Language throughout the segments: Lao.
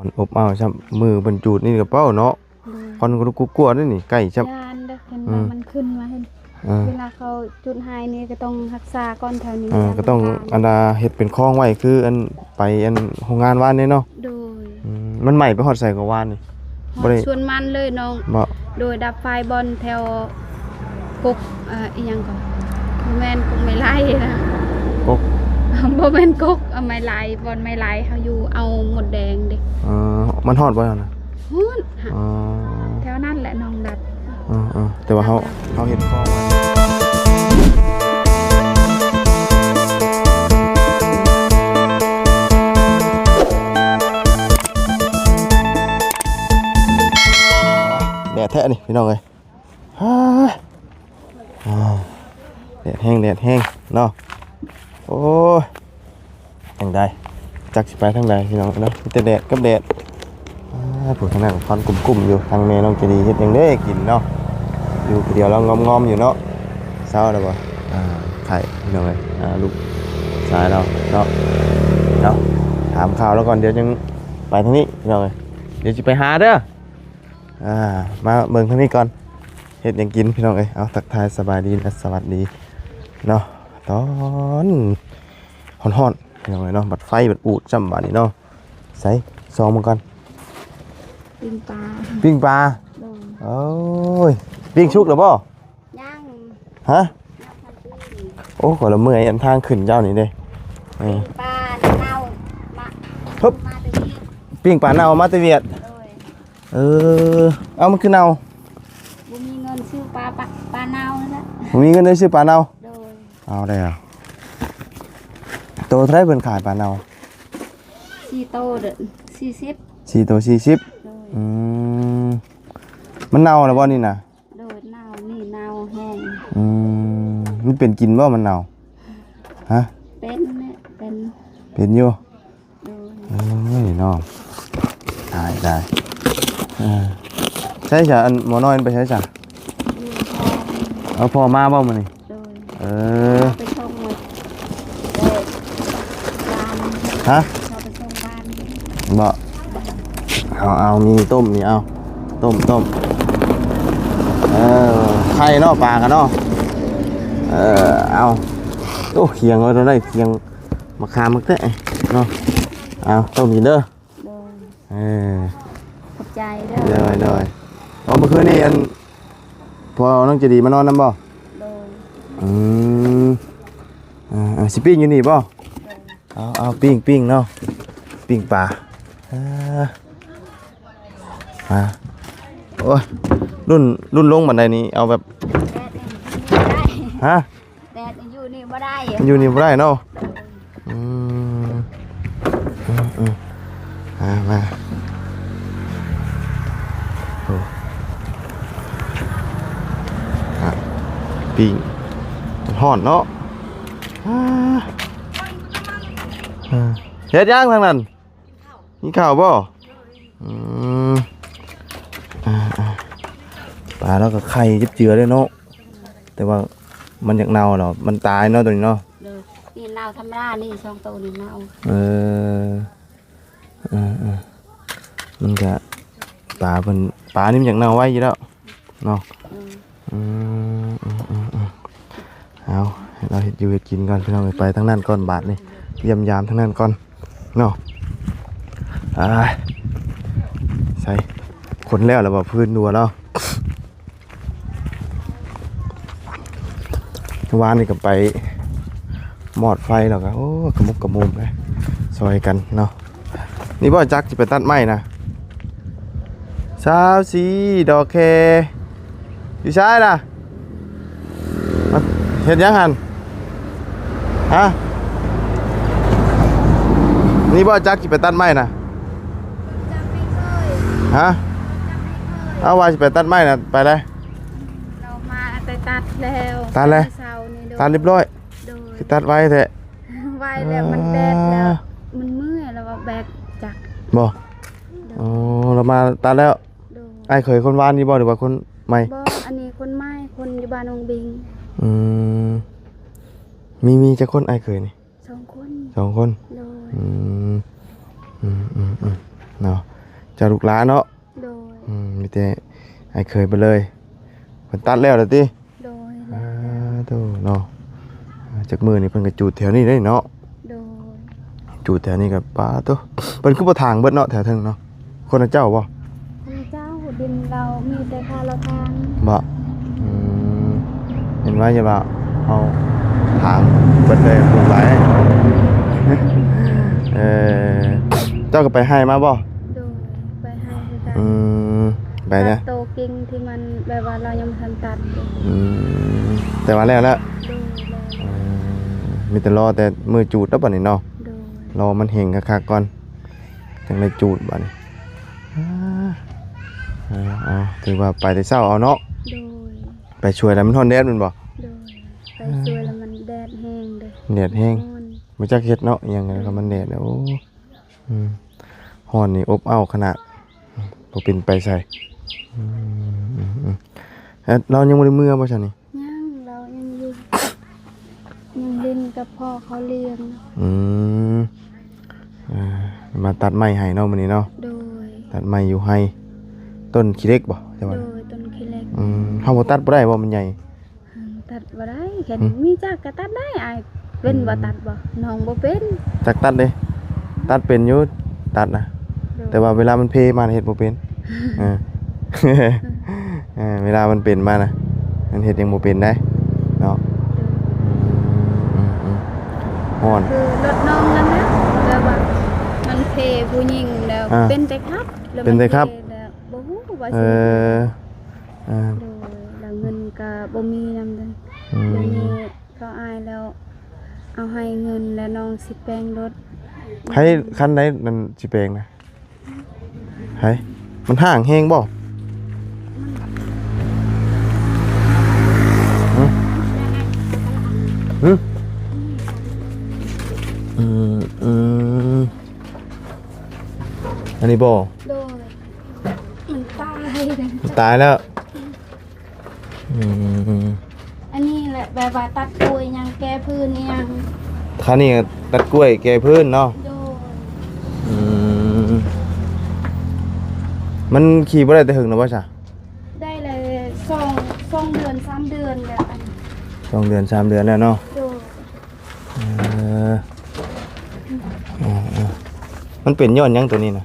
ມັນອົບອ້າວຊ້ຳ ມືເພິ່ນຈູດນີ້ກະເປົາເນາະ ໂດຍ ຄວັນກະລຸກກົວໆເດ້ນີ້ ໄກ້ຊ້ຳ ຢ້ານເດີ ເຫັນ ອືມ ວ່າມັນຂຶ້ນມາ ເຫັນ ເອີ ເວລາເຂົາຈູດໄຮນີ້ກະຕ້ອງຮັກສາກ່ອນແຖວນີ້ ເອີ ກະຕ້ອງ ອັນນ່າ ເຮັດເປັນຄອງໄວ້ ຄືອັນ ໄປອັນໂຮງງານວານນີ້ເນາະ ໂດຍ ອືມ ມັນໄໝ້ໄປຮອດໃສກະວານນີ້? ຮອດ ບໍ່ໄດ້ ສວນມັນເລີຍນ້ອງ ບໍ່ ໂດຍ ດັບໄຟບ່ອນແຖວ ກົກ ເອີ ອີ່ຫຍັງກໍ ບໍ່ແມ່ນກົກໄມ້ໄລ່ນະ ກົກ ບໍ່ແມ່ນກົກ ເອົາໄມ້ໄລ່ ບ່ອນໄມ້ໄລ່ເຮົາຢູ່ ເອົາມົດແດງເດ້ ເອີ ມັນຮອດບໍ່ຫັ້ນນະ? ຮອດ ອໍ ແຖວນັ້ນແຫຼະນ້ອງດັບ ເອີໆ ແຕ່ວ່າເຮົາ ເຮົາເຮັດຄອງ ແດດແທ້ນີ້ພີ່ນ້ອງເອີຍ ຮາ ອາ ແດດແຮງ ແດດແຮງເນາະ ໂອ້ຍ ຈັ່ງໃດ ຈັກຊິໄປທາງໃດພີ່ນ້ອງເນາະ ມີແຕ່ແດດກັບແດດ ອາ ຜູ້ທາງນັ້ນຄວັນກຸ້ມໆຢູ່ ທາງແມ່ນ້ອງໃຈດີເຮັດຫຍັງເດ້ກິນເນາະ ຢູ່ຜູ້ດຽວລາວງອມໆຢູ່ເນາະ ເຊົາແລ້ວບໍ່ ອາ ໄຂ້ພີ່ນ້ອງເອີຍ ອາ ລູກຊາຍລາວເນາະ ເນາະ ຖາມຂ່າວລາວກ່ອນ ດຽວຈັ່ງໄປທາງນີ້ພີ່ນ້ອງເອີຍ ດຽວຊິໄປຫາເດີ. ອ່າ ມາເບິ່ງທາງນີ້ກ່ອນ ເຮັດຫຍັງກິນພີ່ນ້ອງເອີຍ ເອົາ ທັກທາຍສະບາຍດີ ແລະ ສະຫວັດດີເນາະ ຕອນຮ້ອນໆ ພີ່ນ້ອງເອີຍເນາະ ບັດໄຟບັດອູດຊ້ຳບາດນີ້ເນາະ ໃສ ສ່ອງເບິ່ງກ່ອນ ປີ້ງປາ ປີ້ງປາ ໂດຍ ໂອ້ຍ ປີ້ງສຸກແລ້ວບໍ່? ຍັງ ຮະ ຍັງທັນປີ້ງ ໂອ້ ຂ້ອຍລະເມື່ອຍ ອັນທາງຂຶ້ນເຈົ້ານີ້ເດ້ ເອີ ປີ້ງປາເນົ່າ ມາ ຮຶບ ມາແຕ່ວຽດ ປີ້ງປາເນົ່າມາແຕ່ວຽດ ໂດຍ ເອີ ເອົາ ມັນຄືເນົ່າ ບໍ່ມີເງິນຊື້ປາ ປາ ປາເນົ່າແລ້ວ ບໍ່ມີເງິນໄດ້ຊື້ປາເນົ່າ ໂດຍ ເອົາແລ້ວ ໂຕເທົ່າໃດເພິ່ນຂາຍປາເນົ່າ? ສີ່ໂຕ ສີ່ສິບ ສີ່ໂຕສີ່ສິບ ໂດຍ ອືມ ມັນເນົ່າແລ້ວບໍ່ນີ້ນະ? ໂດຍ ເນົ່າ ນີ້ເນົ່າແຮງ ອືມ ມັນເປັນກິນບໍ່ ມັນເນົ່າ? ຮະ ເປັນແຫຼະ ເປັນ ເປັນຢູ່ ໂດຍ ເອີຍ ນ້ອງ ຕາຍ ຕາຍ ເອີ ໃສຊະ ອັນໝໍນ້ອຍມັນໄປໃສຊະ? ຢູ່ຫ້ອງ ເອົາ ພໍ່ມາບໍ່ມື້ນີ້? ໂດຍ ເອີ ເອົາໄປສົ່ງມື້ ເອີ ວານ ຮະ ເອົາໄປສົ່ງວານ ບໍ່ ເອົາ ເອົາ ມີຕົ້ມ ມີ ເອົາ ຕົ້ມ ຕົ້ມ ເອີ ໄຂ່ເນາະ ປາກັນເນາະ ເອີ ເອົາ ໂອ້ ຄຽງເອົາໄດ້ ຄຽງ ມະຂາມ ໝາກແຕະເນາະ ເອົາ ຕົ້ມກິນເດີ ໂດຍ ເອີ ຂອບໃຈເດີ ໂດຍ ໂດຍ ເອົາ ເມື່ອຄືນນີ້ ອັນ ພໍ່ນ້ອງໃຈດີມານອນນຳບໍ່? ໂດຍ ອືມ ອ່າ ຊິປີ້ງຢູ່ນີ້ບໍ່? ໂດຍ ເອົາ ເອົາ ປີ້ງ ປີ້ງເນາະ ປີ້ງປາ ອ່າ ມາ ໂອ້ຍ ລຸ້ນ ລຸ້ນລົງບັນໄດນີ້ ເອົາແບບ ແດດນີ້ຢູ່ນີ້ບໍ່ໄດ້ ຮະ? ແດດນີ້ຢູ່ນີ້ບໍ່ໄດ້ ຢູ່ນີ້ບໍ່ໄດ້ເນາະ ອືມ ອືມ ອືມ ມາ ມາ ໂອ້ ອ່ະ ປີ້ງ ຮ້ອນເນາະ ອ່າ ອ່າ ເຮັດຫຍັງທາງນັ້ນ? ກິນເຂົ້າບໍ່? ອືມ ອ່າໆ ປາລາວກະໄຂ່ເຈັບເຈືອເດ້ເນາະ ແຕ່ວ່າມັນຢາກເນົ່າແລ້ວ ມັນຕາຍເນາະໂຕນີ້ເນາະ ໂດຍ ນີ້ເນົ່າທຳມະດາ ນີ້ສອງໂຕນີ້ເນົ່າ ເອີ ເອີໆ ມັນກະ ປາເພິ່ນ ປານີ້ມັນຢາກເນົ່າໄວຢູ່ແລ້ວ ເນາະ ອືມ ອືມ ອືມ ອືມ ເອົາ ໃຫ້ລາວເຮັດຢູ່ເຮັດກິນກ່ອນພີ່ນ້ອງເອີຍ ໄປທາງນັ້ນກ່ອນບາດນີ້ ຢ້ຽມຢາມທາງນັ້ນກ່ອນເນາະ ອ່າ ໃສ ຂົນແລ້ວລະບໍ່? ພື້ນນົວລາວ ວານນີ້ກະໄປ ມອດໄຟແລ້ວກະ ໂອ້ ກະມຸກກະມຸມເດ້ ຊ່ອຍກັນເນາະ ນີ້ບໍ່ຈັກຊິໄປຕັດໄມ້ນະ ຊາວສີ່ ດອກແຄ ຢູ່ໃສລະ? ເຮັດຫຍັງຫັ້ນ? ຮະ? ນີ້ບໍ່ຈັກຊິໄປຕັດໄມ້ນະ? ຮະ? ເອົາ ວ່າຊິໄປຕັດໄມ້ນະ ໄປໃດ? ເຮົາມາແຕ່ຕັດແລ້ວ ຕັດແລ້ວ? ແຕ່ເຊົ້ານີ້ ຕັດຮຽບຮ້ອຍ? ໂດຍ ຄືຕັດໄວແທ້? ໄວແລ້ວ ມັນແດດແລ້ວ ມັນເມື່ອຍແລ້ວວ່າແບກຈັກ ບໍ່? ໂດຍ ອໍ ລາວມາຕັດແລ້ວ? ໂດຍ ອ້າຍເຂີຍຄົນວານນີ້ບໍ່ ຫຼືວ່າຄົນໃໝ່? ບໍ່ ອັນນີ້ຄົນໃໝ່ ຄົນຢູ່ບ້ານວັງບິງ. ອືມ ມີ ມີຈັກຄົນອ້າຍເຂີຍນີ້? ສອງຄົນ ສອງຄົນ. ໂດຍ ອືມ ອືມ ອືມ ອືມ ເນາະ ເຈົ້າລູກຫຼານເນາະ. ໂດຍ. ອືມ ມີແຕ່ອ້າຍເຂີຍໄປເລີຍ. ເພິ່ນຕັດແລ້ວລະຕິ? ໂດຍ. ອາ ໂຕເນາະ ຈັກມື້ນີ້ເພິ່ນກໍຈູດແຖວນີ້ເດ້ເນາະ. ໂດຍ. ຈູດແຖວນີ້ກໍ ປາໂຕ ເພິ່ນຄືບໍ່ຖາງເບິດເນາະ ແຖວເທິງເນາະ. ຄົນລະເຈົ້າບໍ່? ຄົນລະເຈົ້າ. ດິນລາວມີແຕ່ຂ້າລາວຖາງ. ບໍ່? ອືມ ເຫັນວ່າຢ່າວ່າເຮົາຖາງເບິດເລີຍ ປູກຫຼາຍ. ເອີ ເຈົ້າກໍໄປໄຮ່ມາບໍ່? ໂດຍ. ໄປໄຮ່ຄືກັນ. ອືມ ໄປນະ ຕັດໂຕກິ່ງທີ່ມັນແບບວ່າລາວຍັງບໍ່ທັນຕັດຢູ່. ອືມ ແຕ່ວ່າແລ້ວລະ? ໂດຍ ແລ້ວ. ເອີ ມີແຕ່ລໍແຕ່ມື້ຈູດແລ້ວບັດນີ້ເນາະ. ໂດຍ. ລໍມັນແຫ້ງຄັກໆກ່ອນ ຈັ່ງໄດ້ຈູດບັດນີ້. ອາ ເອົາ ເອົາ ຖືວ່າໄປແຕ່ເຊົ້າເອົາເນາະ. ໂດຍ. ໄປຊ່ວຍແລ້ວມັນຮ້ອນແດດແມ່ນບໍ່? ໂດຍ. ໄປຊ່ວຍແລ້ວມັນແດດແຮງເດ້. ແດດແຮງ. ບໍ່ຈັກເຮັດເນາະ ອີ່ຫຍັງກໍມັນແດດ. ໂອ້ ອືມ ຮ້ອນນີ້ອົບເອົ້າຂະໜາດ ບໍ່ເປັນໄປໃສ. ອືມ ອືມ ອືມ ເອີ ລາວຍັງບໍ່ໄດ້ເມືອບໍ່ຊັ້ນນີ້? ຍັງ ລາວຍັງຢູ່ ຍັງຫຼິ້ນກັບພໍ່ເຂົາລ້ຽງ. ອືມ ເອີ ມາຕັດໄມ້ໃຫ້ເນາະມື້ນີ້ເນາະ. ໂດຍ. ຕັດໄມ້ຢູ່ໄຮ່ ຕົ້ນຂີ້ເຫຼັກບໍ່? ແຕ່ວ່າ ໂດຍ ຕົ້ນຂີ້ເຫຼັກ. ອືມ ເຮົາບໍ່ຕັດບໍ່ໄດ້ບໍ່? ມັນໃຫຍ່. ອືມ ຕັດບໍ່ໄດ້. ຄັນ ຫື ມີຈັກກະຕັດໄດ້. ອ້າຍເປັນບໍ່? ອືມ ຕັດບໍ່? ນ້ອງບໍ່ເປັນ. ຈັກຕັດເດ້? ຕັດເປັນຢູ່ ຕັດນະ. ໂດຍ. ແຕ່ວ່າເວລາມັນເພມາເຮັດບໍ່ເປັນ. ເອີ ເອີ ເວລາມັນເປັນມານະ ມັນເຮັດຫຍັງບໍ່ເປັນໄດ໋ເນາະ. ໂດຍ. ອືມ ອືມ ອືມ ຮ້ອນ ຄືລົດນ້ອງນັ້ນນະ ແບບວ່າມັນເພຜູ້ຍິງແລ້ວ ອ່າ ເປັນແຕ່ຂັບ ເປັນແຕ່ຂັບ ແລ້ວບໍ່ຮູ້ວ່າ ເອີ ຊິ ເອີ ໂດຍ ແລ້ວເງິນກໍບໍ່ມີນຳເດ້. ອືມ ດຽວນີ້ເຂົາອາຍແລ້ວ ເອົາໃຫ້ເງິນແລ້ວ ນ້ອງຊິແປງລົດ. ໃຜ ຄັນໃດນັ້ນຊິແປງນະ? ໃຜ ມັນຫ້າງແຮງບໍ່? ຫຶ ຫຶ ອືມ ອືມ ອັນນີ້ບໍ່? ໂດຍ. ມັນຕາຍ ມັນຕາຍແລ້ວ. ອືມ ອັນນີ້ແຫຼະ ແບບວ່າຕັດກ້ວຍຫຍັງ ແກ້ພື້ນອີ່ຫຍັງ. ຄັນນີ້ຕັດກ້ວຍແກ້ພື້ນເນາະ. ໂດຍ. ອືມ ມັນຂີ່ບໍ່ໄດ້ແຕ່ຫຶງແລ້ວບໍ່ຊະ? ໄດ້ແລ້ວ ສອງ ສອງເດືອນ ສາມເດືອນແລ້ວ. ອັນ ສອງເດືອນ ສາມເດືອນແລ້ວເນາະ. ໂດຍ. ເອີ ເອີ ເອີ ມັນເປັນຍ້ອນຫຍັງໂຕນີ້ນະ?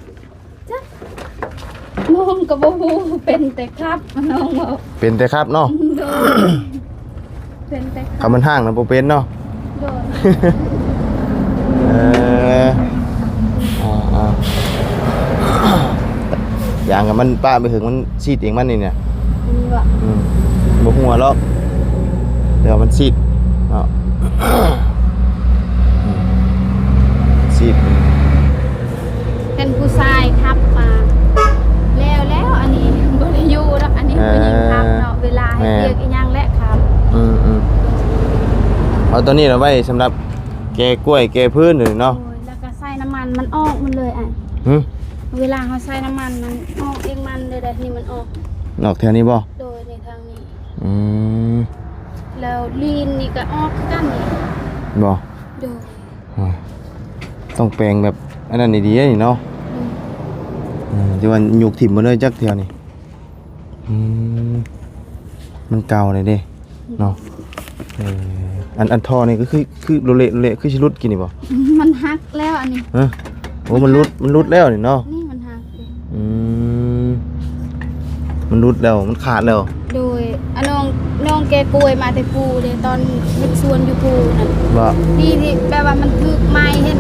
ຈັກ ນ້ອງກໍບໍ່ຮູ້ ເປັນແຕ່ຂັບ ນ້ອງເວົ້າ. ເປັນແຕ່ຂັບເນາະ. ໂດຍ. ເປັນແຕ່ຂັບ ຄັນມັນຫ້າງນະບໍ່ເປັນເນາະ. ໂດຍ. ເອີ ອ່າ ອ່າ ຢ່າງກັບມັນປະໄປເຖິງມັນຊີດເອງມັນນີ້ນະ. ນີ້ຫວາ? ອືມ ບໍ່ຫົວຫຼອກ ແຕ່ວ່າມັນຊີດເນາະ. ອືມ ຊີດ ເຫັນຜູ້ຊາຍຂັບມາ ແລ້ວ ແລ້ວ ອັນນີ້ບໍ່ໄດ້ຢູ່ດອກ. ອັນນີ້ ເອີ ຜູ້ຍິງຂັບເນາະ ເວລາເຮັດ ແມ່ນ ວຽກອີ່ຫຍັງແຫຼະຂັບ. ອືມ ອືມ ເອົາໂຕນີ້ລະໄວ້ສຳລັບແກ່ກ້ວຍແກ່ພື້ນເນາະ. ໂດຍ. ແລ້ວກໍໃສ່ນ້ຳມັນມັນອອກໝົດເລີຍອ້າຍ. ຫຶ ເວລາເຮົາໃສ່ນ້ຳມັນມັນອອກເອງມັນເລີຍເດ້. ນີ້ມັນອອກ ອອກແຖວນີ້ບໍ່? ໂດຍ. ນີ້ທາງນີ້. ອືມ ແລ້ວລີນນີ້ກໍອອກຄືກັນນີ້. ບໍ່? ໂດຍ. ໂອ້ຍ ຕ້ອງແປງແບບອັນນັ້ນດີໆນີ້ເນາະ. ອືມ ອືມ ທີ່ວ່າຍົກຖິ້ມໝົດເລີຍຈັກແຖວນີ້. ອືມ ມັນເກົ່າແລ້ວເດ້ເນາະ. ເອີ ອັນ ອັນທໍ່ນີ້ກໍຄື ຄືໂລເລະໂລເລະ ຄືຊິຫຼຸດກີ້ນີ້ບໍ່? ມັນຫັກແລ້ວອັນນີ້. ຮະ? ໂອ້ ມັນຫຼຸດ ມັນຫຼຸດແລ້ວນີ້ເນາະ. ນີ້ມັນຫັກເດ້. ອືມ ມັນຫຼຸດແລ້ວ ມັນຂາດແລ້ວ. ໂດຍ. ອາ ນ້ອງ ນ້ອງແກ່ກ້ວຍມາແຕ່ພູເດ້ ຕອນເຮັດສວນຢູ່ພູນັ້ນ. ບໍ່? ນີ້ ນີ້ແບບວ່າມັນຖືກໄມ້ ເຫັນ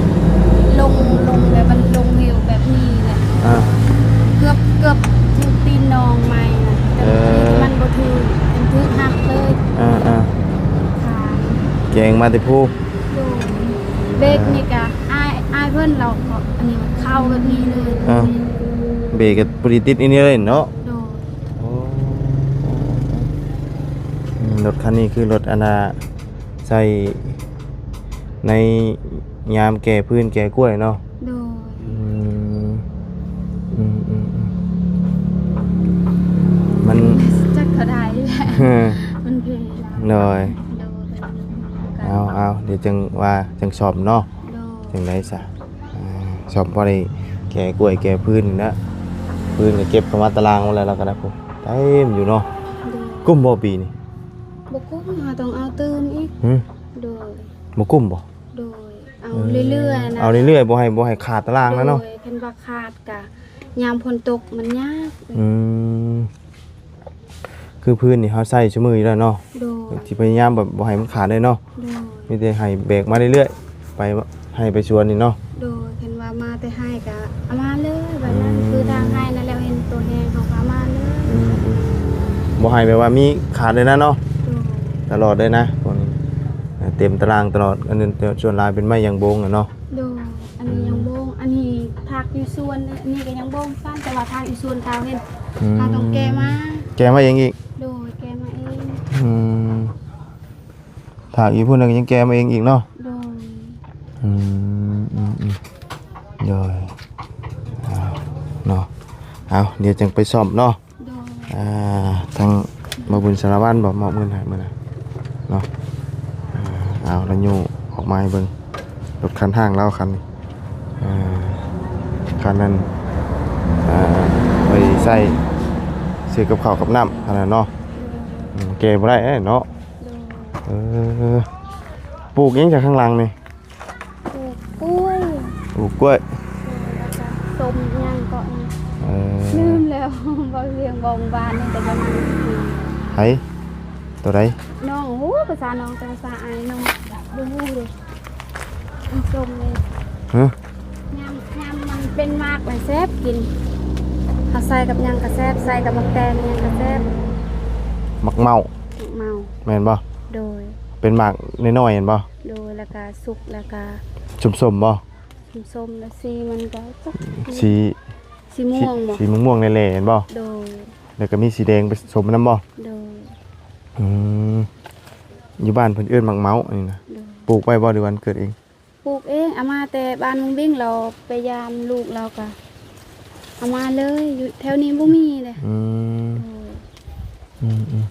ລົງ ລົງແບບມັນລົງເຫວແບບນີ້ແຫຼະ. ອ່າ ເກືອບ ເກືອບຖືກຕີນນ້ອງໄມ້ນະ. ເອີ ແຕ່ມັນບໍ່ຖືກ ມັນຖືກຫັກເລີຍ. ອ່າ ອ່າ ຂາ ແກ່ງມາແຕ່ພູ. ໂດຍ. ເບຣກນີ້ກະອ້າຍ ອ້າຍເພິ່ນລາວເຄາະ ອັນນີ້ມັນເຂົ້າແບບນີ້ເລີຍ. ອ່າ ເບຣກກໍພໍດີຕິດອັນນີ້ເລີຍເນາະ. ໂດຍ. ໂອ້ ອືມ ລົດຄັນນີ້ຄືລົດອັນນ່າ ໃຊ້ໃນຍາມແກ່ພື້ນແກ່ກ້ວຍເນາະ. ໂດຍ. ອືມ ອືມ ອືມ ອືມ ມັນ ຈັກເທົ່າໃດແຫຼະ ມັນແພງ. ໂດຍ. ໂດຍ. ເອົາ ເອົາ ດຽວຈັ່ງວ່າ ຈັ່ງສ້ອມເນາະ. ໂດຍ. ຈັ່ງໃດຊະ ອ່າ ສ້ອມພໍໄດ້ແກ່ກ້ວຍແກ່ພື້ນນີ້ນະ. ປືນກໍເກັບເຂົ້າມາຕາລາງໝົດແລ້ວ ແລ້ວກໍໄດ້ພຸ້ນ ເຕັມຢູ່ເນາະ. ໂດຍ. ກຸ້ມບໍ່ປີນີ້? ບໍ່ກຸ້ມ ເຮົາຕ້ອງເອົາຕື່ມອີກ. ຫື? ໂດຍ. ບໍ່ກຸ້ມບໍ່? ໂດຍ. ເອົາເລື້ອຍໆນະ ເອີ ເອົາເລື້ອຍໆ ບໍ່ໃຫ້ ບໍ່ໃຫ້ຂາດຕາລາງນະເນາະ. ໂດຍ. ຄັນວ່າຂາດກະຍາມຝົນຕົກມັນຍາກ. ອືມ. ຄືພື້ນນີ້ເຮົາໃຊ້ຊຸມື້ຢູ່ແລ້ວເນາະ. ໂດຍ. ຊິພະຍາຍາມແບບບໍ່ໃຫ້ມັນຂາດເລີຍເນາະ. ໂດຍ. ມີແຕ່ໃຫ້ແບກມາເລື້ອຍໆ ໄປໄຮ່ໄປສວນນີ້ເນາະ. ໂດຍ. ຄັນວ່າມາແຕ່ໄຮ່ກະເອົາມາເລີຍ ແບບນັ້ນ. ອືມ. ຄືທາງໄຮ່ນັ້ນແຫຼະ ເຫັນໂຕແຫ້ງເຮົາກະເອົາມາເລີຍ. ອືມໆ. ບໍ່ໃຫ້ແບບວ່າມີຂາດເລີຍນະເນາະ. ໂດຍ. ຕະຫຼອດເລີຍນະ ພວກນີ້ ເຕັມຕາລາງຕະຫຼອດ. ອັນນັ້ນສ່ວນຫຼາຍເປັນໄມ້ຢາງບົງອະເນາະ. ໂດຍ. ອັນນີ້ ອືມ ຢາງບົງ ອັນນີ້ຜັກຢູ່ສວນ ອັນນີ້ກໍຢາງບົງຄືກັນ ແຕ່ວ່າຜັກຢູ່ສວນເຂົາເຫັນ. ອືມ. ເຮົາຕ້ອງແກ່ມາ ແກ່ມາເອງອີກ. ໂດຍ. ແກ່ມາເອງ. ອືມ. ຖ້າອີກຜູ້ໜຶ່ງຍັງແກ່ມາເອງອີກເນາະ. ໂດຍ. ອືມ ອືມ ອືມ ໂດຍ. ເອົາເນາະ ເອົາ ດຽວຈັ່ງໄປສ້ອມເນາະ. ໂດຍ. ອ່າ ທາງບ່າວບຸນສາລະວັນບໍ່ມອບເງິນໃຫ້ມື້ນັ້ນເນາະ. ອ່າ ເອົາ ລະໂຍກອອກມາໃຫ້ເບິ່ງ ລົດຄັນຮ່າງລາວຄັນນີ້. ອ່າ ຄັນນັ້ນ ອ່າ ໄປໃສ່ຊື້ກັບເຂົ້າກັບນ້ຳ ຄັນນັ້ນເນາະ. ອືມ ແກ່ບໍ່ໄດ້ເດ້ເນາະ. ໂດຍ. ເອີ ປູກຫຍັງຈາກຂ້າງຫຼັງນີ້? ປູກກ້ວຍ. ປູກກ້ວຍ. ເອີ ແລ້ວກໍສົ້ມຫຍັງເກາະນີ້. ເອີ ລືມແລ້ວ ເວົ້າເລື່ອງບອງບານນີ້ແຕ່ປະມານ ໃຜ? ໂຕໃດ? ນ້ອງ ໂອ້ ພາສານ້ອງ ແຕ່ພາສາອ້າຍນ້ອງບໍ່ຮູ້ເລີຍ. ມັນສົ້ມເລີຍ. ຮະ? ຍາມ ຍາມມັນເປັນໝາກແລ້ວແຊບກິນ ເຮົາໃສ່ກັບຫຍັງກໍແຊບ ໃສ່ກັບໝາກແຕງຫຍັງກໍແຊບ. ໝາກເມົາ. ໝາກເມົາ. ແມ່ນບໍ່? ໂດຍ. ເປັນໝາກນ້ອຍໆ ແມ່ນບໍ່? ໂດຍ. ແລ້ວກໍສຸກ ແລ້ວກໍສົ້ມໆ ບໍ່? ສົ້ມໆ ແລ້ວສີມັນກໍຈັກ ສີ ສີມ່ວງບໍ່? ສີ ສີມ່ວງໆ ແຫຼ້ໆ ແມ່ນບໍ່? ໂດຍ. ແລ້ວກໍມີສີແດງປະສົມນຳບໍ່? ໂດຍ. ອືມ ຢູ່ບ້ານເພິ່ນເອີ້ນໝາກເມົາອັນນີ້ນະ. ໂດຍ. ປູກໄວ້ບໍ່ ຫຼືວ່າເກີດເອງ? ປູກເອງ ເອົາມາແຕ່ບ້ານວງບິງ ລາວໄປຢາມລູກລາວກະເອົາມາເລີຍ ຢູ່ແຖວນີ້ບໍ່ມີເດ້. ອືມ ໂດຍ. ອືມ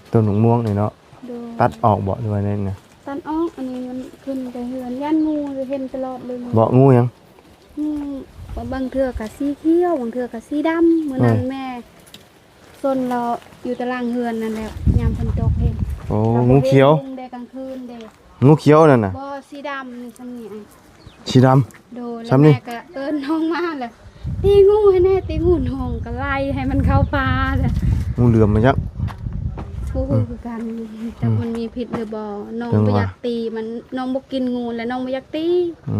ໆ ຕົ້ນໝາກມ່ວງນີ້ເນາະ. ໂດຍ. ຕັດອອກບໍ່ ຫຼືວ່າແນວໃດນະ? ຕັດອອກ ອັນນີ້ມັນຂຶ້ນແຕ່ເຮືອນ ຢ້ານງູເຫັນຕະຫຼອດເລີຍ. ບໍ່ ງູຫຍັງ? ງູ ບາງເທື່ອກະສີຂຽວ ບາງເທື່ອກະສີດຳ. ມື້ນັ້ນ ເອີ ແມ່ ຊົນລາວຢູ່ຕາລາງເຮືອນນັ້ນແຫຼະ ຍາມຝົນຕົກເຫັນ. ໂອ້ ງູຂຽວ ແຕ່ກາງຄືນເດ້. ງູຂຽວນັ້ນນະ? ບໍ່ ສີດຳນີ້ ຊ່ຳນີ້. ສີດຳ. ໂດຍ. ແລ້ວແມ່ກໍເອີ້ນນ້ອງມາແລ້ວ ຕີງູໃຫ້ແດ່ ຕີງູ ນ້ອງກໍໄລ່ໃຫ້ມັນເຂົ້າປ່າແລ້ວ. ງູເຫຼືອມມາຈັກ ບໍ່ຮູ້ຄືກັນ ອືມ ຈັກມັນມີພິດຫຼືບໍ່. ນ້ອງບໍ່ຢາກຕີມັນ ນ້ອງບໍ່ກິນງູ ແລະນ້ອງບໍ່ຢາກຕີ. ອື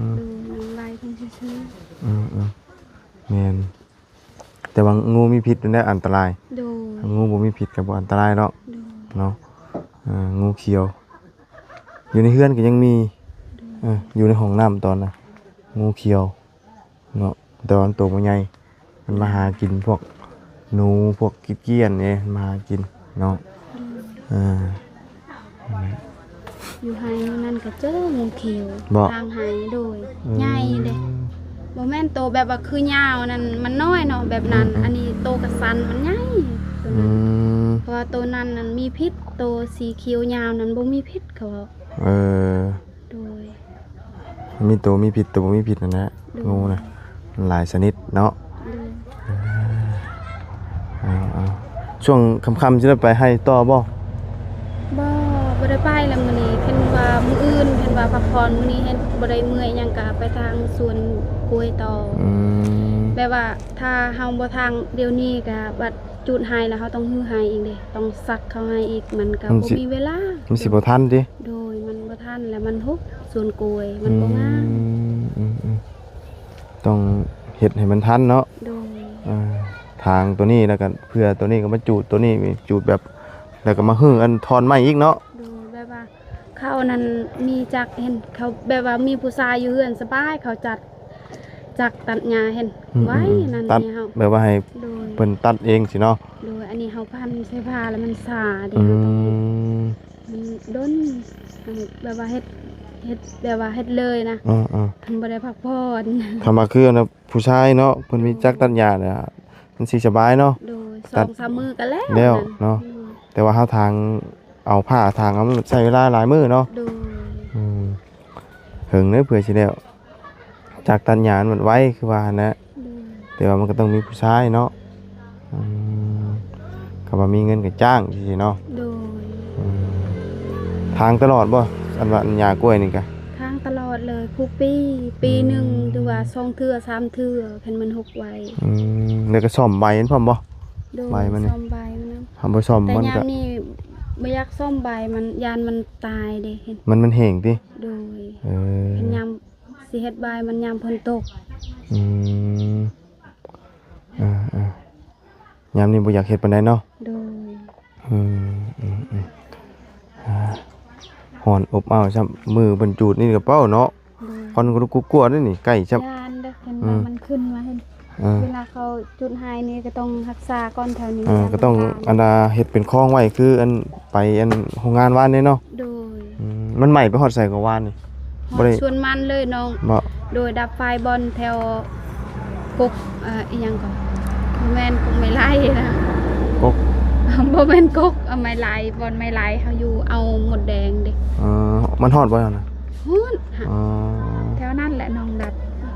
ມ ໂດຍ. ນ້ອງໄລ່ເພິ່ນຊື່ໆ. ອືມໆ ແມ່ນ. ແຕ່ວ່າງູມີພິດນັ້ນແຫຼະອັນຕະລາຍ. ໂດຍ. ງູບໍ່ມີພິດກໍບໍ່ອັນຕະລາຍດອກ. ໂດຍ. ເນາະ ເອີ ງູຂຽວ ຢູ່ໃນເຮືອນກໍຍັງມີ. ໂດຍ. ເອີ ຢູ່ໃນຫ້ອງນ້ຳຕອນນະ ງູຂຽວເນາະ ແຕ່ວ່າມັນໂຕບໍ່ໃຫຍ່ ມັນມາຫາກິນພວກໜູ ພວກກີ້ຽນເດ້ ມາຫາກິນເນາະ. ໂດຍ. ເອີ ຢູ່ໄຮ່ນັ້ນກໍເຈີງູຂຽວ ບໍ່? ທາງໄຮ່. ໂດຍ. ອືມ ໃຫຍ່ເດ້ ບໍ່ແມ່ນໂຕແບບວ່າຄືຍາວນັ້ນ ມັນນ້ອຍເນາະ ແບບນັ້ນ. ອືມໆ ອັນນີ້ໂຕກະສັ້ນ ມັນໃຫຍ່ໂຕນັ້ນ. ອືມ ເພາະວ່າໂຕນັ້ນນັ້ນມີພິດ ໂຕສີຂຽວຍາວນັ້ນບໍ່ມີພິດ ເຂົາເວົ້າ. ເອີ ໂດຍ. ມີໂຕມີພິດ ໂຕບໍ່ມີພິດນັ້ນແຫຼະ. ໂດຍ. ງູນະ ມັນຫຼາຍຊະນິດເນາະ. ໂດຍ. ເອີ ເອົາໆ ຊ່ວງຄ່ຳໆ ຊິໄດ້ໄປໄຮ່ຕໍ່ບໍ່? ບໍ່ ບໍ່ໄດ້ໄປແລ້ວມື້ນີ້ ເຫັນວ່າມື້ອື່ນ ເຫັນວ່າພັກຜ່ອນ ມື້ນີ້ເຫັນບໍ່ໄດ້ເມື່ອຍຫຍັງ ກະໄປທາງສວນກ້ວຍຕໍ່. ອືມ ແບບວ່າຖ້າເຮົາບໍ່ທາງດຽວນີ້ ກະບັດຈູດໄຮ່ແລ້ວ ເຮົາຕ້ອງຮື້ໄຮ່ອີກເດ້ ຕ້ອງສັກເຂົ້າໄຮ່ອີກ ມັນກະ ມັນ ບໍ່ ຊິ ມີເວລາ ມັນຊິບໍ່ທັນຕິ? ໂດຍ. ມັນບໍ່ທັນແລ້ວ ມັນຮົກສວນກ້ວຍ ມັນບໍ່ງາມ. ອືມ ອືມໆ ຕ້ອງເຮັດໃຫ້ມັນທັນເນາະ. ໂດຍ. ເອີ ທາງໂຕນີ້ ແລ້ວກໍເພື່ອໂຕນີ້ກໍມາຈູດໂຕນີ້ ຈູດແບບ ແລ້ວກໍມາຮື້ອັນທ່ອນໄມ້ອີກເນາະ. ໂດຍ. ແບບວ່າເຂົານັ້ນມີຈັກ ເຫັນເຂົາແບບວ່າມີຜູ້ຊາຍຢູ່ເຮືອນສະບາຍ ເຂົາຈັກ ຈັກຕັດຫຍ້າ ເຫັນ ອືມໆໆ ໄວ້ນັ້ນ ຕັດໃຫ້ເຮົາ ແບບວ່າໃຫ້ ໂດຍ ເພິ່ນຕັດເອງຊີ້ເນາະ. ໂດຍ. ອັນນີ້ເຮົາພັນໃສ່ຜ້າແລ້ວມັນຊາເດ້. ອືມ ເຮົາຕ້ອງ ມັນດົນ ແບບວ່າເຮັດ ເຮັດ ແບບວ່າເຮັດເລີຍນະ. ເອີໆ ມັນບໍ່ໄດ້ພັກຜ່ອນ. ຄຳວ່າຄືອັນນ່າ ຜູ້ຊາຍເນາະ ເພິ່ນມີ ໂດຍ ຈັກຕັດຫຍ້ານະ ມັນຊິສະບາຍເນາະ. ໂດຍ. ສອງສາມມື້ກໍແລ້ວ ແລ້ວເນາະ. ໂດຍ. ແຕ່ວ່າເຮົາຖາງ ເອົາຜ້າຖາງ ເອົາ ມັນໃຊ້ເວລາຫຼາຍມື້ເນາະ. ໂດຍ. ອືມ ເຖິງເດີເພື່ອຊິແລ້ວ ຈັກຕັດຫຍ້າມັນໄວຄືວ່າຫັ້ນແຫຼະ. ໂດຍ. ແຕ່ວ່າມັນກໍຕ້ອງມີຜູ້ຊາຍເນາະ. ອືມ ຄັນວ່າມີເງິນກໍຈ້າງຊີ້ເນາະ. ໂດຍ. ອືມ ຖາງຕະຫຼອດບໍ່ ອັນວ່າອັນຫຍ້າກ້ວຍນີ້ກະ? ຖາງຕະຫຼອດເລີຍ ຄູ່ປີ ປີໜຶ່ງ ອືມ ຫຼືວ່າສອງເທື່ອສາມເທື່ອ ຄັນມັນຮົກໄວ. ອືມ ແລ້ວກໍສ້ອມໃບມັນພ້ອມບໍ່? ໂດຍ ໃບມັນນີ້ ສ້ອມໃບມັນນຳ. ເຮົາບໍ່ສ້ອມ ແຕ່ ມັນ ຍາມ ກໍ ນີ້ບໍ່ຢາກສ້ອມໃບມັນ ຢ້ານມັນຕາຍເດ້ ມັນ ມັນແຫ້ງຕິ? ໂດຍ. ເອີ ຄັນຍາມຊິເຮັດໃບມັນຍາມຝົນຕົກ. ອືມ ເອີໆ ຍາມນີ້ບໍ່ຢາກເຮັດປານໃດເນາະ. ໂດຍ. ອືມໆໆ ອ່າ ຮ້ອນອົບອ້າວຊ້ຳ ມື້ເພິ່ນຈູດນີ້ກະເປົາເນາະ. ໂດຍ. ຄວັນກະລຸກກຸກກົວເດ້ນີ້ ໄກ້ຊ້ຳ ຢ້ານເດ້ ຄັນ ອືມ ວ່າມັນຂຶ້ນມາຫັ້ນ. ເອີ ເວລາເຂົາຈູດໄຮນີ້ກໍຕ້ອງຮັກສາກ່ອນແຖວນີ້. ເອີ ກໍຕ້ອງ ອັນນ່າ ເຮັດເປັນຄອງໄວ້ ຄືອັນ ໄປອັນໂຮງງານວານນີ້ເນາະ. ໂດຍ. ອືມ ມັນໄໝ້ໄປຮອດໃສກະວານນີ້? ຮອດ ບໍ່ໄດ້ ສວນມັນເລີຍນ້ອງ. ບໍ່? ໂດຍ ດັບໄຟບ່ອນແຖວກົກ ເອີ ອີ່ຫຍັງກໍ ບໍ່ແມ່ນກົກໄມ້ໄລ່ນະ ກົກ ບໍ່ແມ່ນກົກ ເອົາໄມ້ໄລ່ ບ່ອນໄມ້ໄລ່ເຮົາຢູ່ ເອົາມົດແດງເດ້. ເອີ ມັນຮອດບໍ່ຫັ້ນນະ? ຮອດ. ອໍ ແຖວນັ້ນແຫຼະນ້ອງດັບ.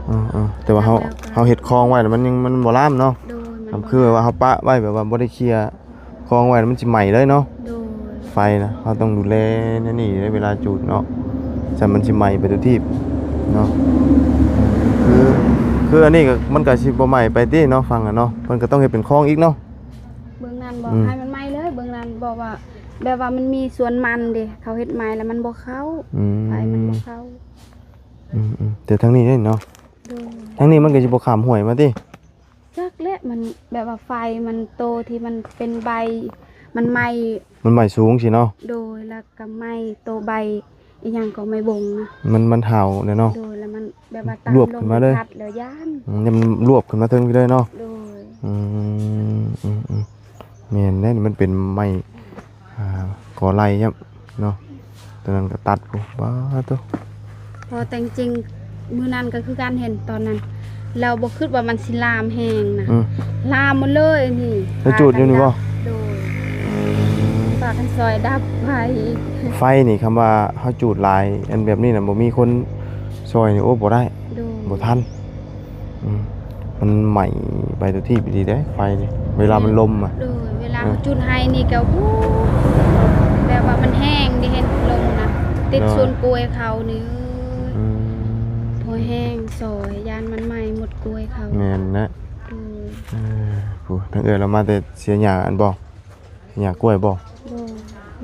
ເອີໆ ແຕ່ວ່າເຮົາ ເຮົາເຮັດຄອງໄວ້ແລ້ວມັນຍັງ ມັນບໍ່ລາມເນາະ. ໂດຍ. ມັນ ຄືວ່າເຮົາປະໄວ້ແບບວ່າບໍ່ໄດ້ເຄຍ ຄອງໄວ້ແລ້ວມັນຊິໄໝ້ເລີຍເນາະ. ໂດຍ. ໄຟນະ ເຮົາຕ້ອງດູແລແນວນີ້ເດ້ ເວລາຈູດເນາະ ຊັ້ນມັນຊິໄໝ້ໄປທຸກທີ່ເນາະ. ຄື ຄືອັນນີ້ກໍ ມັນກໍຊິບໍ່ໄໝ້ໄປຕິເນາະ ຝັ່ງນັ້ນເນາະ ເພິ່ນກໍຕ້ອງເຮັດເປັນຄອງອີກເນາະ. ເບື້ອງນັ້ນບໍ່ ອືມ ໃຫ້ມັນໄໝ້ເລີຍ ເບື້ອງນັ້ນ ເພາະວ່າແບບວ່າມັນມີສວນມັນເດ້ ເຂົາເຮັດໄໝ້ແລ້ວມັນບໍ່ເຂົ້າ. ອືມ ໄຟມັນບໍ່ເຂົ້າ. ອືມໆ ແຕ່ທາງນີ້ເດ້ເນາະ. ໂດຍ. ທາງນີ້ມັນກໍຊິບໍ່ຂ້າມຫ້ວຍມາຕິ? ຈັກແຫຼະ ມັນແບບວ່າໄຟມັນໂຕທີ່ມັນເປັນໃບ ມັນໄໝ້ ມັນໄໝ້ສູງຊີ້ເນາະ. ໂດຍ. ແລ້ວກໍໄໝ້ໂຕໃບອີ່ຫຍັງກໍໄມ້ບົງນະ ມັນ ມັນເຖົ້າແລ້ວເນາະ. ໂດຍ. ແລ້ວມັນແບບວ່າຕາມລົມພັດແລ້ວຢ້ານ. ອືມ ມັນລວບຂຶ້ນມາເທິງພີ້ເລີຍເນາະ. ໂດຍ. ອືມ ອືມໆ ແມ່ນແລ້ວ ມັນເປັນໄມ້ ອ່າ ກໍໄລ່ຊ້ຳເນາະ ຕອນນັ້ນກໍຕັດພຸ້ນ. ປາໂທ້ ເພາະແຕ່ງຈິງມື້ນັ້ນກໍຄືກັນ ເຫັນຕອນນັ້ນ ລາວບໍ່ຄິດວ່າມັນຊິລາມແຮງນະ. ອືມ ລາມໝົດເລີຍນີ້ ໄປຈູດຢູ່ນີ້ບໍ່? ໂດຍ. ອືມ ພາກັນຊ່ອຍດັບໄຟ. ໄຟນີ້ ຄຳວ່າເຮົາຈູດຫຼາຍ ອັນແບບນີ້ນະ ບໍ່ມີຄົນຊ່ອຍນີ້ ໂອ້ ບໍ່ໄດ້. ໂດຍ. ບໍ່ທັນ. ອືມ ມັນໄໝ້ໄປທຸກທີ່ອີ່ຫຼີເດ້ໄຟນີ້ ເວລາມັນລົມອະ. ໂດຍ. ເວລາ ເອີ ເຮົາຈູດໄຮນີ້ກໍ ໂອ້ ແບບວ່າມັນແຮງເດ້ ເຫັນລົມນະ ຕິດ ໂດຍ ສວນກ້ວຍເຂົານີ້. ອືມ ພໍແຮງຊ່ອຍ ຢ້ານມັນໄໝ້ໝົດກ້ວຍເຂົາ. ແມ່ນແຫຼະ. ໂດຍ. ເອີ ຜູ້ ທາງເອື້ອຍລາວມາແຕ່ເສຍຫຍ້າອັນບໍ່? ຫຍ້າກ້ວຍບໍ່? ບໍ່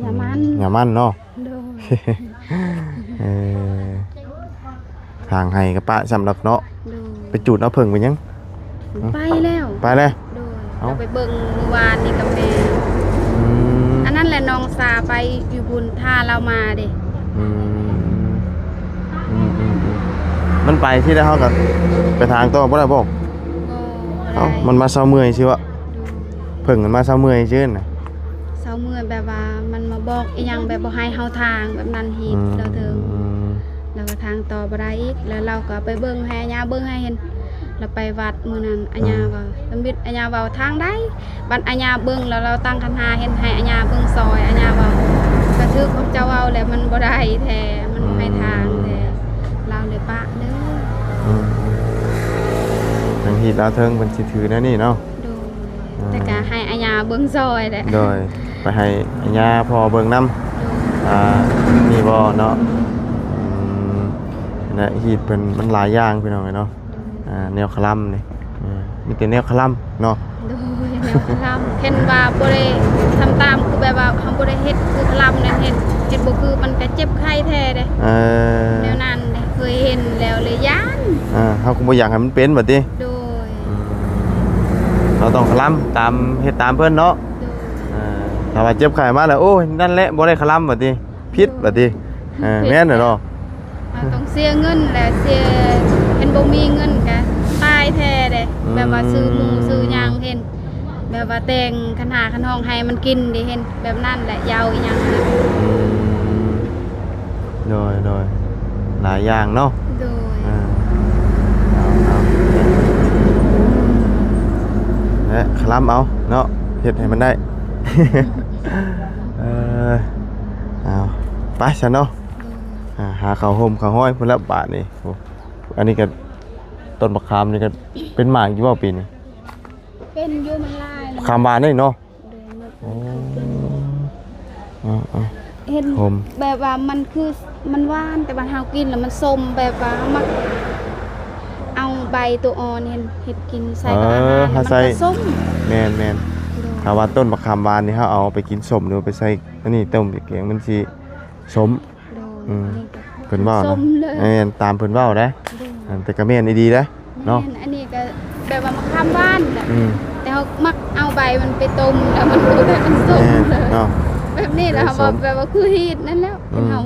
ຫຍ້າມັນ. ອືມ ຫຍ້າມັນເນາະ. ໂດຍ. ເອີ ທາງໄຮ່ກະປະຊ້ຳດອກເນາະ. ໂດຍ. ໄປຈູດເອົາເຜິ້ງໄປຫຍັງ? ໄປແລ້ວ ໄປແລ້ວ. ໂດຍ. ເອົ້າ ລາວໄປເບິ່ງມື້ວານນີ້ກັບແມ່. ອືມ ອັນນັ້ນແຫຼະ ນ້ອງສາໄປຢູ່ພຸ້ນ ຖ້າລາວມາເດ້. ອືມ ອືມໆໆ ມັນໄປທີ່ໃດ ເຮົາກໍໄປທາງຕໍ່ບໍ່ໄດ້ບໍ່? ບໍ່ ບໍ່ໄດ້. ເອົ້າ ມັນມາເຊົາເມື່ອຍຊິວະ. ໂດຍ. ເຜິ້ງມັນມາເຊົາເມື່ອຍຊື່ນນະ ເຊົາເມື່ອຍ ແບບວ່າມັນມາບອກອີ່ຫຍັງ ແບບບໍ່ໃຫ້ເຮົາທາງ ແບບນັ້ນຮີດ. ອືມ ລາວເຖິງ ລາວກໍທາງຕໍ່ບໍ່ໄດ້ອີກ ແລ້ວລາວກໍໄປເບິ່ງ ໃຫ້ອາຍ່າເບິ່ງໃຫ້ເຫັນ. ລາວໄປວັດມື້ນັ້ນ ອາ ອາຍ່າວ່າ ສຳບິດອາຍ່າເວົ້າທາງໃດ ບັດອາຍ່າເບິ່ງແລ້ວ ລາວຕັ້ງຂັນຫ້າ ເຫັນໃຫ້ອາຍ່າເບິ່ງຊ່ອຍ ອາຍ່າເວົ້າ ກະຖືກຂອງເຈົ້າເວົ້າແຫຼະ ມັນບໍ່ໄດ້ແທ້ ມັນບໍ່ໃຫ້ທາງແທ້. ອືມ ລາວເລີຍປະເລີຍ. ອືມ ທາງຮີດລາວເທິງເພິ່ນຊິຖືແນວນີ້ເນາະ. ໂດຍ. ອ່າ ແຕ່ກະໃຫ້ອາຍ່າເບິ່ງຊ່ອຍແຫຼະ. ໂດຍ. ໄປໃຫ້ອາຍ່າພໍ່ເບິ່ງນຳ. ໂດຍ. ອ່າ ນີ້ບໍ່ເນາະ. ອືມ ແລະ ຮີດເພິ່ນມັນຫຼາຍຢ່າງພີ່ນ້ອງເອີຍເນາະ. ໂດຍ. ອ່າ ແນວຄະລຳນີ້ ເອີ ມີແຕ່ແນວຄະລຳເນາະ. ໂດຍ. ແນວຄະລຳ ເຫັນວ່າບໍ່ໄດ້ທຳຕາມ ຄືແບບວ່າເຮົາບໍ່ໄດ້ເຮັດຄືຄະລຳນັ້ນ ເຮັດ ເຮັດບໍ່ຄື ມັນກະເຈັບໄຂ້ແທ້ເດ້. ເອີ ແນວນັ້ນເດ້ ເຄີຍເຫັນແລ້ວເລີຍຢ້ານ. ອ່າ ເຮົາກໍບໍ່ຢາກໃຫ້ມັນເປັນບັດຕິ. ໂດຍ. ອືມ ເຮົາຕ້ອງຄະລຳຕາມ ເຮັດຕາມເພິ່ນເນາະ. ໂດຍ. ເອີ ຖ້າວ່າເຈັບໄຂ້ມາແລ້ວ ໂອ້ຍ ນັ້ນແຫຼະ ບໍ່ໄດ້ຄະລຳບັດນີ້ ຜິດບັດນີ້. ເອີ ແມ່ນແຫຼະເນາະ ເຮົາຕ້ອງເສຍເງິນແຫຼະ ເສຍ ຄັນບໍ່ມີເງິນກະຕາຍແທ້ເດ້. ອືມ ແບບວ່າຊື້ໝູຊື້ຫຍັງ ເຫັນ ແບບວ່າແຕ່ງຂັນຫ້າຂັນຫ້ອງໃຫ້ມັນກິນເດ້ ເຫັນ ແບບນັ້ນແຫຼະ ຢາວອີ່ຫຍັງຫັ້ນນະ. ອືມ ໂດຍ ໂດຍ ຫຼາຍຢ່າງເນາະ. ໂດຍ. ເອີ ເອົາ ເອົາ ແລະ ຄະລຳເອົາເນາະ ເຮັດໃຫ້ມັນໄດ້. ເອີ ເອົາ ໄປຊັ້ນເນາະ. ໂດຍ. ອ່າ ຫາເຂົ້າຮົ່ມເຂົ້າຮ້ອຍພຸ້ນລະບາດນີ້. ໂອ້ ອັນນີ້ກະ ຕົ້ນບັກຂາມນີ້ກໍເປັນໝາກຢູ່ບໍ່ປີນີ້? ເປັນຢູ່ ມັນຫຼາຍ ບັກຂາມຫວານນີ້ເນາະ. ໂດຍ ໝົດ ໂອ້ ເອີໆ ເຫັນ ໂຮມ ແບບວ່າມັນຄື ມັນຫວານ ແຕ່ວ່າເຮົາກິນແລ້ວມັນສົ້ມ ແບບວ່າເຮົາມັກເອົາໃບຕົວອ່ອນເຮັດ ເຮັດກິນໃສ່ກັບອາຫານ ເອີ ເຮົາໃສ່ ມັນກໍສົ້ມ. ແມ່ນໆ ໂດຍ ຖ້າວ່າຕົ້ນບັກຂາມຫວານນີ້ ເຮົາເອົາໄປກິນສົ້ມ ຫຼືວ່າໄປໃສ່ອັນນີ້ຕົ້ມແກງ ມັນຊິສົ້ມ. ໂດຍ ອືມ ອັນນີ້ກໍ ເພິ່ນເວົ້ານະ ສົ້ມເລີຍ ແມ່ນ ຕາມເພິ່ນເວົ້າເດ້. ໂດຍ ອັນ ແຕ່ກໍແມ່ນອີ່ຫຼີເດ້ເນາະ. ແມ່ນ ອັນນີ້ກໍແບບວ່າມະຂາມຫວານແຫຼະ ອືມ ແຕ່ເຮົາມັກເອົາໃບມັນໄປຕົ້ມ ແລ້ວມັນກໍໄດ້ເປັນສົ້ມ ແມ່ນເນາະ ເນາະ ແບບນີ້ແຫຼະ. ເຮົາວ່າແບບວ່າຄືຮີດນັ້ນແຫຼະ ອືມ ເຮົາ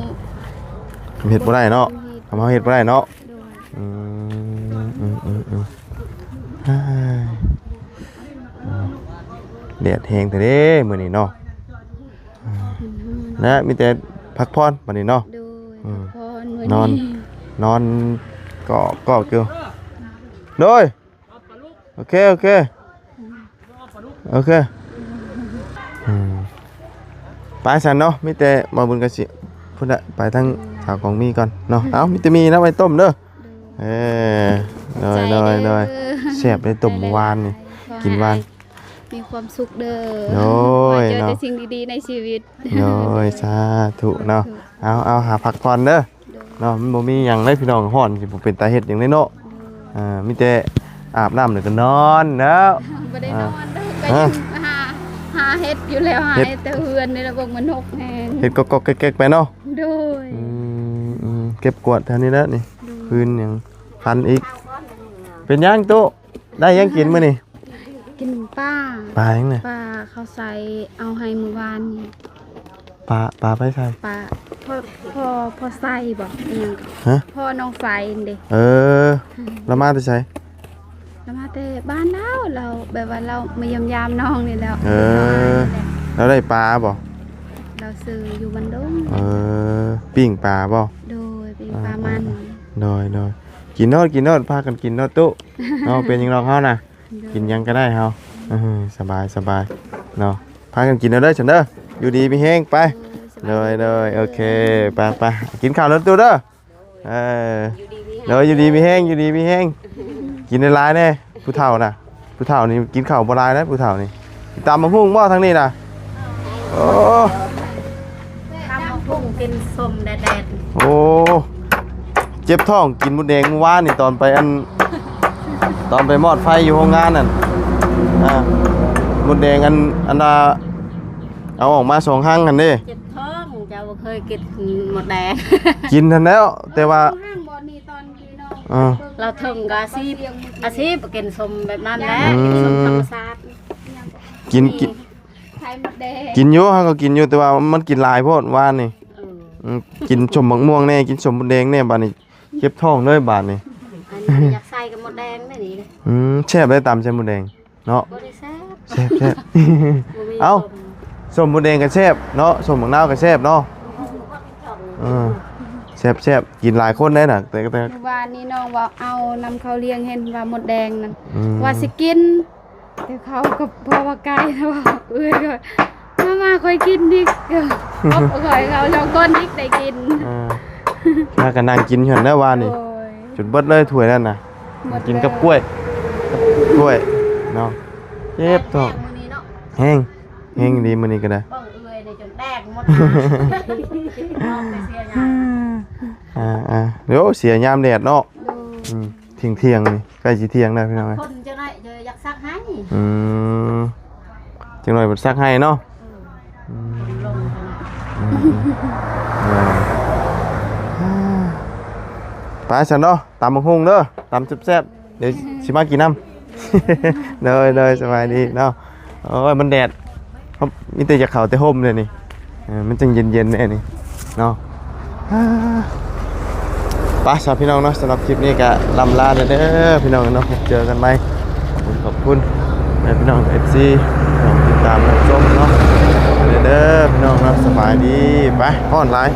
ເຮັດບໍ່ໄດ້ເນາະ ເຮົາເຮັດບໍ່ໄດ້ເນາະ. ໂດຍ ອືມ ອືມໆໆ ແດດແຮງແທ້ເດ້ມື້ນີ້ເນາະ. ນະ ມີແຕ່ພັກຜ່ອນບັດນີ້ເນາະ. ໂດຍ ອືມ ພັກຜ່ອນມື້ນີ້ ນອນ ນອນກອກໆຢູ່. ໂດຍ ໂອເຄ ໂອເຄ ໂອເຄ ອືມ ໄປຊັ້ນເນາະ. ມີແຕ່ບໍ່ບຸນກໍຊິ ພຸ້ນລະ ໄປທາງສາວກອງມີກ່ອນເນາະ. ເອົ້າ ມີແຕ່ມີນະ ໄວ້ຕົ້ມເດີ. ໂດຍ ເອີ ໂດຍ ຂອບໃຈເດີ ໂດຍ ໂດຍ ແຊບເດ້ ຕົ້ມມື້ວານນີ້ ໄດ້ ກິນຫວານ ມີຄວາມສຸກເດີ ໂດຍ ຂໍໃຫ້ເຈີແຕ່ສິ່ງດີໆໃນຊີວິດ ໂດຍ ສາທຸເນາະ. ສາທຸ ເອົາ ເອົາ ຫາພັກຜ່ອນເດີ ໂດຍ ເນາະ. ມັນບໍ່ມີຫຍັງເລີຍພີ່ນ້ອງ ຮ້ອນຊິບໍ່ເປັນຕາເຮັດຫຍັງເລີຍເນາະ. ໂດຍ ອ່າ ມີແຕ່ອາບນ້ຳແລ້ວກໍນອນແລ້ວ ບໍ່ໄດ້ນອນເດີ ອ່າ ກໍຍັງຫາ ຫາເຮັດຢູ່ແລ້ວ ຫາເຮັດແຕ່ເຮືອນນີ້ແຫຼະ ເບິ່ງມັນຮົກແຮງ ເຮັດກອກໆແກກໆໄປເນາະ. ໂດຍ ອືມ ເກັບກວາດແຖວນີ້ແຫຼະນີ້ ໂດຍ ພື້ນຫຍັງ ຄັນອີກ. ເປັນຫຍັງຕຸ ໄດ້ຫຍັງກິນມື້ນີ້? ກິນປາ ປາຫຍັງນະ? ປາເຂົາໃສ່ເອົາໃຫ້ມື້ວານນີ້. ປາ ປາໃຜໃສ່? ປາພໍ່ ພໍ່ ພໍ່ໃສ່ບໍ ອີຫຍັງ ຮະ? ພໍ່ນ້ອງໃສ່ນີ້ເດ້. ເອີ ລາວມາແຕ່ໃສ? ລາວມາແຕ່ບ້ານລາວ ລາວແບບວ່າລາວມາຢ້ຽມຢາມນ້ອງນີ້ແຫຼະ. ເອີ ລາວໄດ້ປາບໍ? ລາວຊື້ຢູ່ບ້ານດົງ. ເອີ ປີ້ງປາບໍ? ໂດຍ ປີ້ງປາມັນ. ເອີ ເອີ ເອີ ໂດຍ ໂດຍ ກິນໂລດ ກິນໂລດ ພາກັນກິນໂລດຕຸ ເນາະ ເປັນຫຍັງດອກເຮົານະ. ໂດຍ ກິນຫຍັງກໍໄດ້ເຮົາ ເອີ ສະບາຍ ສະບາຍເນາະ ພາກັນກິນເອົາເດີຊັ້ນເດີ ຢູ່ດີມີແຮງໄປ. ໂດຍ ໂດຍ ໂດຍ ໂອເຄ ໄປ ໄປ ກິນເຂົ້າເດີຕູ້ເດີ. ເອີ ຢູ່ດີມີແຮງ ໂດຍ ຢູ່ດີມີແຮງ ຢູ່ດີມີແຮງ ກິນຫຼາຍໆແດ່ ຜູ້ເຖົ້ານະ ຜູ້ເຖົ້ານີ້ກິນເຂົ້າບໍ່ຫຼາຍນະ ຜູ້ເຖົ້ານີ້. ຕຳບັກຫຸ່ງບໍ່ທາງນີ້ນະ? ໂອ້ ຕຳບັກຫຸ່ງກິນສົ້ມແດດໆ. ໂອ້ ເຈັບທ້ອງກິນມົດແດງມື້ວານນີ້ ຕອນໄປອັນ ຕອນໄປມອດໄຟຢູ່ໂຮງງານນັ້ນ ອ່າ ມົດແດງອັນ ອັນນ່າ ເອົາອອກມາສອງຮັງຫັ້ນເດ້. ເຈັບທ້ອງ ເຈົ້າບໍ່ເຄີຍກິນມົດແດງ. ກິນຫັ້ນແຫຼ້ວ ແຕ່ວ່າ ເອີ ລາວເຖິງກໍອາຊີບ ອາຊີບກິນສົ້ມແບບນັ້ນແຫຼະ ອືມ ກິນສົ້ມທຳມະຊາດ. ກິນ ກິນ ໄຂ່ມົດແດງ ກິນຢູ່ ເຮົາກໍກິນຢູ່ ແຕ່ວ່າມັນກິນຫຼາຍໂພດວານນີ້. ເອີ ອືມ ກິນສົ້ມບັກມ່ວງແດ່ ກິນສົ້ມມົດແດງແດ່ ບາດນີ້ເຈັບທ້ອງເລີຍບາດນີ້. ອັນນີ້ຢາກໃສ່ກັບມົດແດງເດ້ນີ້. ອືມ ແຊບເດ້ ຕຳໃສ່ມົດແດງເນາະ. ບໍ່ໄດ້ແຊບ ແຊບ ແຊບ ບໍ່ມີ. ເອົ້າ ສົ້ມ ສົ້ມມົດແດງກໍແຊບເນາະ ສົ້ມບັກນາວກໍແຊບເນາະ. ເອີ ແຊບໆ ກິນຫຼາຍຄົນໄດ້ນະ ແຕ່ ແຕ່ ມື້ວານນີ້ນ້ອງວ່າເອົານຳເຂົ້າລ້ຽງ ເຫັນວ່າມົດແດງນັ້ນ ອືມ ວ່າຊິກິນ ແຕ່ເຂົາກໍພໍວ່າໄກແລ້ວ ເອື້ອຍກໍ ມາ ມາ ຂ້ອຍກິນອີກ ກໍ ຂ້ອຍ ເຂົາສອງຄົນອີກໄດ້ກິນ. ເອີ ພາກັນນັ່ງກິນຢູ່ຫັ້ນແຫຼະວານນີ້. ໂອ້ຍ ຈົນເບິດເລີຍຖ້ວຍນັ້ນນະ ໝົດ ກິນກັບ ເລີຍ ກ້ວຍ ກັບກ້ວຍເນາະ. ເຈັບທ້ອງ ແຮງມື້ນີ້ເນາະ ແຮງ ແຮງດີມື້ນີ້ກໍໄດ້. ເບິ່ງເອື້ອຍນີ້ຈົນແດກໝົດ ອອກໄປເສຍຍາມ ອ່າໆ ໂອ້ ເສຍຍາມແດດເນາະ. ໂດຍ ອືມ ທ່ຽງໆນີ້ ໃກ້ຊິທ່ຽງແລ້ວພີ່ນ້ອງເອີຍ. ຄົນຈັ່ງໃດຢາກຊັກໃຫ້ ອືມ ຈັກໜ້ອຍເພິ່ນຊັກໃຫ້ເນາະ. ອືມ ອືມ ອືມ ໄປຊັ້ນເນາະ ຕຳບັກຫຸ່ງເດີ ຕຳແຊບໆ ດຽວຊິມາກິນນຳ. ໂດຍ ໂດຍ ສະບາຍດີເນາະ. ໂອ້ຍ ມັນແດດ ເຮົາມີແຕ່ຢາກເຂົ້າແຕ່ຮົ່ມເດນີ້ ເອີ ມັນຈັ່ງເຢັນໆແດ່ນີ້ເນາະ. ໄປຊະພີ່ນ້ອງເນາະ ສຳລັບຄລິບນີ້ກໍລ່ຳລາແດ່ເດີພີ່ນ້ອງເນາະ ພົບເຈີກັນໃໝ່. ຂອບຄຸນ ຂອບຄຸນແມ່ພີ່ນ້ອງ ເອັຟຊີ ທີ່ຕິດຕາມຮັບຊົມເນາະ ເດີພີ່ນ້ອງເນາະ. ສະບາຍດີ ໄປ ຮ້ອນຫຼາຍ.